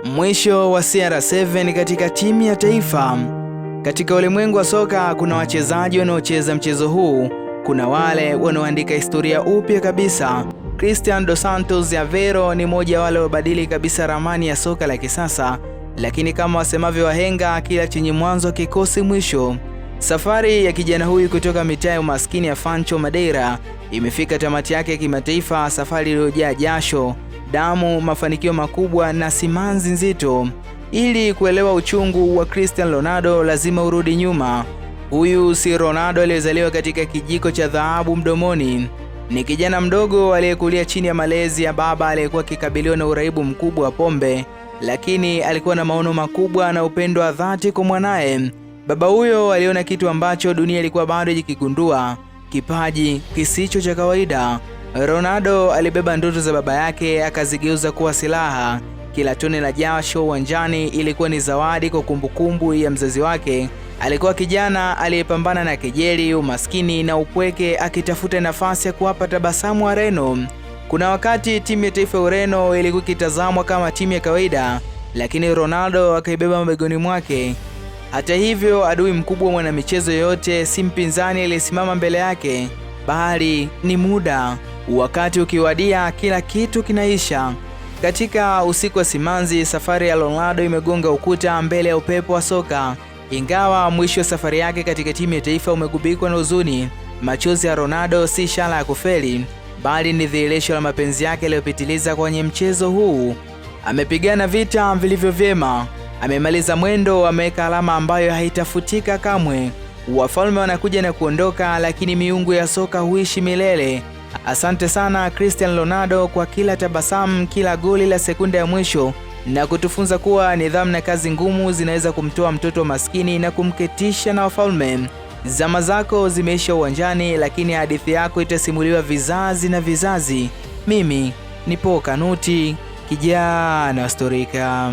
Mwisho wa CR7 katika timu ya taifa. Katika ulimwengu wa soka kuna wachezaji wanaocheza mchezo huu, kuna wale wanaoandika historia upya kabisa. Cristiano dos Santos Aveiro ni mmoja wale wabadili kabisa ramani ya soka la kisasa, lakini kama wasemavyo wahenga, kila chenye mwanzo kikosi mwisho. Safari ya kijana huyu kutoka mitaa ya umaskini ya Funchal Madeira imefika tamati yake ya kimataifa, safari iliyojaa jasho, damu, mafanikio makubwa na simanzi nzito. Ili kuelewa uchungu wa Cristiano Ronaldo lazima urudi nyuma. Huyu si Ronaldo aliyezaliwa katika kijiko cha dhahabu mdomoni. Ni kijana mdogo aliyekulia chini ya malezi ya baba aliyekuwa akikabiliwa na uraibu mkubwa wa pombe, lakini alikuwa na maono makubwa na upendo wa dhati kwa mwanaye. Baba huyo aliona kitu ambacho dunia ilikuwa bado haijikigundua, kipaji kisicho cha kawaida. Ronaldo alibeba ndoto za baba yake akazigeuza kuwa silaha. Kila tone la jasho uwanjani ilikuwa ni zawadi kwa kumbukumbu ya mzazi wake. Alikuwa kijana aliyepambana na kejeli, umaskini na upweke, akitafuta nafasi ya kuwapa tabasamu Wareno. Kuna wakati timu ya taifa ya Ureno ilikuwa ikitazamwa kama timu ya kawaida, lakini Ronaldo akaibeba mabegani mwake. Hata hivyo, adui mkubwa wa mwanamichezo yoyote si mpinzani aliyesimama mbele yake, bali ni muda. Wakati ukiwadia, kila kitu kinaisha. Katika usiku wa simanzi, safari ya Ronaldo imegonga ukuta mbele ya upepo wa soka. Ingawa mwisho wa safari yake katika timu ya taifa umegubikwa na huzuni, machozi ya Ronaldo si ishara ya kufeli, bali ni dhihirisho la mapenzi yake yaliyopitiliza kwenye mchezo huu. Amepigana vita vilivyo vyema, amemaliza mwendo, ameweka alama ambayo haitafutika kamwe. Wafalme wanakuja na kuondoka, lakini miungu ya soka huishi milele. Asante sana Cristiano Ronaldo kwa kila tabasamu, kila goli la sekunde ya mwisho na kutufunza kuwa nidhamu na kazi ngumu zinaweza kumtoa mtoto maskini na kumketisha na wafalme. Zama zako zimeisha uwanjani, lakini hadithi yako itasimuliwa vizazi na vizazi. Mimi ni Paul Kanuti, kijana wa Storika.